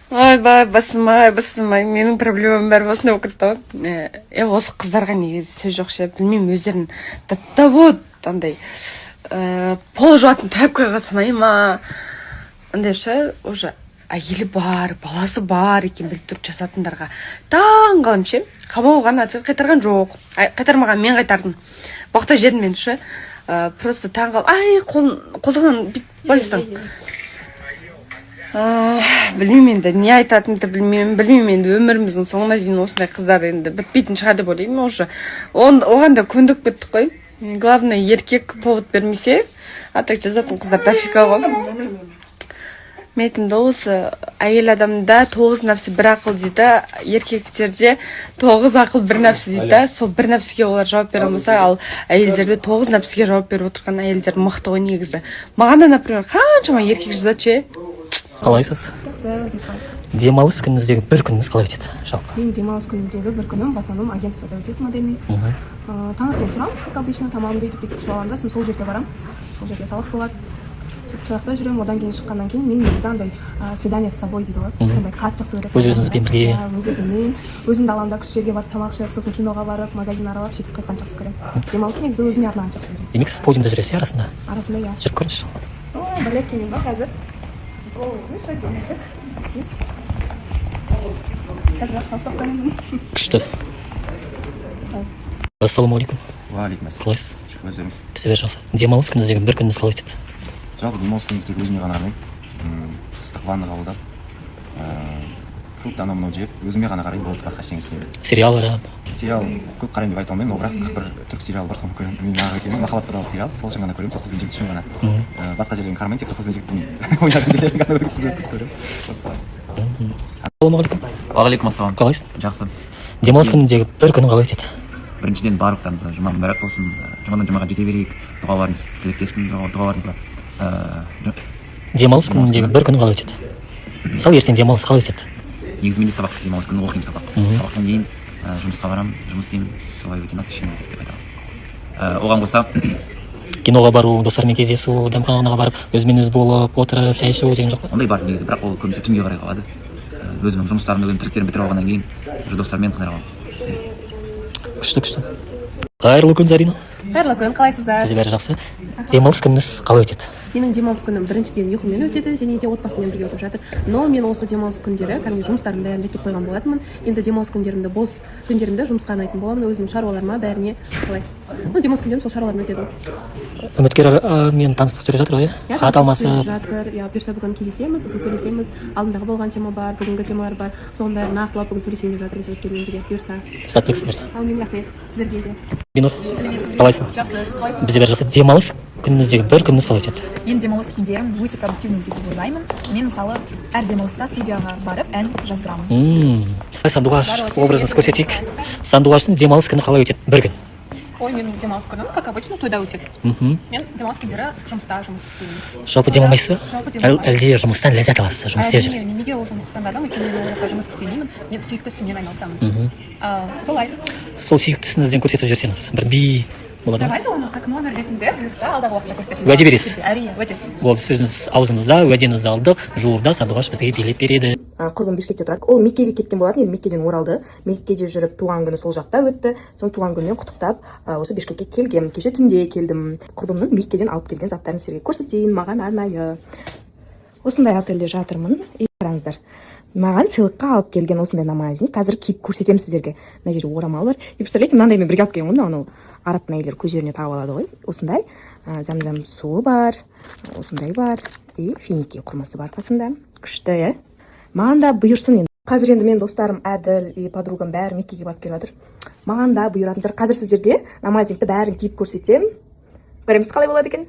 Ойбай, басым ай, басым ай, менің проблемам бәрі осындай болып кетті ғой. Осы қыздарға негізі сөз жоқ ше. Білмеймін, өздерін до того андай пол жуатын тряпкаға санай ма, андай ше. Уже әйелі бар, баласы бар екен біліп тұрып жазатындарға таң қаламын ше. Оған ответ қайтарған жоқ. Ай, қайтармаған, мен қайтардым, боқта жедім мен ше. Просто таң қалып, ай, қолын қолтығынан бүйтіп былай ұстадым. Білмеймін енді, не айтатынымды білмеймін. Енді өміріміздің соңына дейін осындай қыздар енді бітпейтін шығар деп ойлаймын. Уже оған да көндігіп кеттік қой. Главное, еркек повод бермесе, а так жазатын қыздар дофига ғой. Мен айттым да, осы әйел адамда тоғыз нәпсі, бір ақыл дейді, еркектерде тоғыз ақыл, бір нәпсі дейді да. Сол бір нәпсіге олар жауап бере алмаса, ал әйелдерде тоғыз нәпсіге жауап беріп отырған әйелдер мықты ғой негізі. Маған да, например, қаншама еркек жазады ше. Қалайсыз? Жақсы, өзіңіз қалайсыз? Демалыс күніңіздегі бір күніңіз қалай өтеді жалпы? Менің демалыс күнімдегі бір күнім в основном агентствода өтеді, модельный. Таңертең тұрамын, как обычно, тамағымды өйтіп бүйтіп ішіп аламын да, сосын сол жерге барамын, сол жерде сабақ болады, сөйтіп сол жақта жүремін. Одан кейін шыққаннан кейін мен негізі андай свидание с собой дейді ғой, сондай қатты жақсы көремін. Өз өзіңізбен бірге. Иә, өз өзіммен, өзімді аламын да, күшті жерге барып, тамақ ішіп, сосын киноға барып, магазин аралап, сөйтіп қайтқанды жақсы көремін. Демалысты негізі өзіме арнағанды жақсы көремін. Демек, сіз подиумда жүресіз, иә, арасында? Арасында, иә. Жүріп көріңізші. Ой, балет киемін ба қазір? Выше демедік, қазір ұстап қоямын. Күшті. Ассалаумағалейкум. Уағалейкум ассалам. Қалайсыз? Шүкір, өздеріңіз? Бізде бәрі жақсы. Демалыс күніңіздегі бір күніңіз қалай өтеді? Жалпы демалыс күні тек өзіме ғана арнаймын. Ыстық ванна қабылдап, фрукт, анау мынау жеп, өзіме ғана қараймын, болды, басқа ештеңе істемеймін. Сериал қарап? Сериал көп қараймын деп айта алмаймын, но бірақ бір түрік сериалы бар, соны көремін. Менің аға екеумнің махаббат туралы сериал, сол үшін ғана көремін, сол қыз бен жігіт үшін ғана. Басқа жерлерін қарамаймын, тек сол қыз бен жігіттің ойнаған жерлерін ғана өткізіп өткізіп көремін, вот солай. Ассалаумағалейкум. Уағалейкум ассалам. Қалайсың? Жақсы. Демалыс күніндегі бір күнің қалай өтеді? Біріншіден, барлықтарыңызға жұма мүбәрак болсын. Жұмадан жұмаға жете берейік. Дұғаларыңыз, тілектеспін дұғаларыңызға. Демалыс күніндегі бір күнің қалай өтеді? Мысалы, ертең демалыс, қалай өтеді? Негізі менде сабақ, демалыс күні оқимын сабақ. Сабақтан кейін жұмысқа барамын, жұмыс істеймін, солай өте насыщенный өтеді деп айта аламын. Оған қоса Киноға бару, достармен кездесу, дәмханаға барып, өзімен өзі болып отырып, шай ішу деген жоқ па? Ондай бар негізі, бірақ ол көбінесе түнге қарай қалады. Өзімнің жұмыстарымды, өзімнің тірліктерімді бітіріп алғаннан кейін уже достарыммен қыдыра аламын. Күшті, күшті. Қайырлы күн, Зарина. Қайырлы күн, қалайсыздар? Бізде бәрі жақсы. Демалыс күніңіз қалай өтеді? Менің демалыс күнім біріншіден ұйқыммен өтеді және де отбасыммен бірге өтіп жатыр. Но мен осы демалыс күндері кәдімгі жұмыстарымды бәрін реттеп қойған болатынмын. Енді демалыс күндерімді, бос күндерімді жұмысқа арнайтын боламын, өзімнің шаруаларыма, бәріне қалай. Ну, демалыс күндерім сол шаруалармен өтеді ғой. Үміткер мен таныстық жүріп жатыр ғой, иә? Иә, Хат таныстық алмасып. жүріп жатыр, иә. Бұйырса, бүгін кездесеміз, сосын сөйлесеміз. Алдындағы болған тема бар, бүгінгі темалар бар, соның бәрін нақтылап бүгін сөйлесейін деп жатырмыз үміткермен бірге, бұйырса. Сәттілік сіздерге. Әумин, рахмет сіздерге де. Бинур, қалайсың? Жақсы, сіз қалайсыз? Бізде бәрі жақсы. Демалыс күніңіздегі бір күніңіз қалай өтеді? Мен демалыс күндерім өте продуктивный өтеді деп ойлаймын. Мен, мысалы, әр демалыста студияға барып, ән жаздырамын. Сандуғаш образыңызды көрсетейік. Сандуғаштың демалыс күні қалай өтеді бір күн? Ой, менің демалыс күнім, как обычно, тойда өтеді. Мен демалыс күндері жұмыста жұмыс істеймін. Жалпы демалмайсыз ба? Жалпы демалмаймын. Әлде жұмыстан ләззат аласыз, жұмыс істеп Әрине, жүріп? мен неге ол жұмысты таңдадым? Өйткені мен ол жақта жұмыс істемеймін, мен сүйікті ісіммен айналысамын. Солай. Сол сүйікті ісіңізден көрсетіп жіберсеңіз, бір би болады ма? Давайте оны как номер ретінде, бұйырса, алдағы уақытта көрсетемін. Уәде бересіз? Әрине, уәде. Болды, сөзіңіз аузыңызда, уәдеңізді алдық. Жуырда Сандуғаш бізге билеп береді. Құрбым Бішкекте тұрады, ол Меккеге кеткен болатын, енді Меккеден оралды. Меккеде жүріп, туған күні сол жақта өтті, соның туған күнімен құттықтап, осы Бішкекке келгем. Кеше түнде келдім. Құрбымның Меккеден алып келген заттарын сіздерге көрсетейін. Маған арнайы осындай отельде жатырмын. И қараңыздар, маған сыйлыққа алып келген осындай намазник. Қазір киіп көрсетемін сіздерге. Мына жерде орамал бар. И представляете, мынандаймен бірге алып келген ғой. Мынау анау арабтың әйелдері көздеріне тағып алады ғой осындай. Зәмзәм суы бар, осындай бар и финики құрмасы бар қасында. Күшті, иә? Маған да бұйырсын енді. Қазір енді менің достарым Әділ и подругам бәрі Меккеге барып келіп жатыр, маған да бұйыратын шығар. Қазір сіздерге намазникті бәрін киіп көрсетемін, көреміз, қалай болады екен.